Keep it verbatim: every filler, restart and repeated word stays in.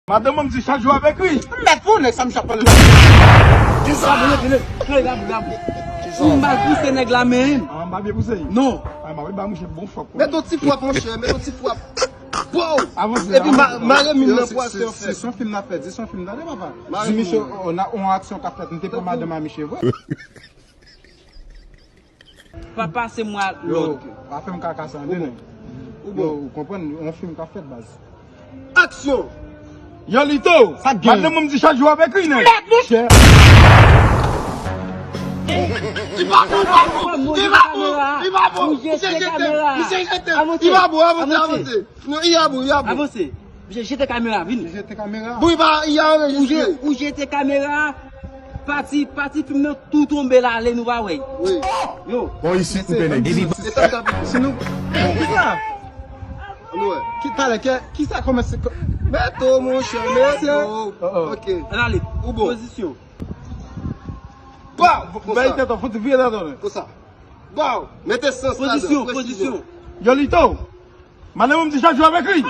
Madanm mwen di chak jou avèk li. Mèt pou nèg sa m chapal. Kisa? Kisa? Kisa? M pa pouse nèg la menm. Ah, m pa byen pouse. Non. Ah, m pa ba mouche bon fòk. Mèt yon ti fwap, monchè, mèt yon ti fwap. Pow! Avanse, epi avanse. Mare min nan pwasyon fè. Se yon fim n ap fè, se yon fim tande papa. Di misye, on a, on aksyon k ap fèt, m te pran madanm a misye vre. Papa, se mwa lòd. Yo, pa fè m kaka sa, tande non. Ou bon. Yo, ou konprann, yon fim k ap fèt, baz. Aksyon! Yo, Lito! Sa k gen? Madanm mwen di chak jou avèk li, nèg. Mèt, mouche! Li pa bon, li pa bon! Li pa bon! Li pa bon! Misye jete kamera! Misye jete! Li pa bon, avanse, avanse! Non, li pa bon, li pa bon! Avanse! Misye jete kamera, vini. Li jete kamera. Bon, li pa, li anrejistre. Ou je-, ou jete kamera. Pati, pati fim nan tou tonbe la, ale nou pa wè. Wi. Yo. Bon, isit ou te nèg. Si nou, kisa? Nou wè. Ki talè, ki, kisa kòmanse? Mèto, monchè, mèto. Oh, oh. Ok. Ann ale. Ou bon. Pozisyon. Ba! Bay tèt ou, fouti vire la donne. Konsa. Ba! Mete sans ladan. Pozisyon, pozisyon. Yo, Lito. Madanm mwen di chak jou avèk li.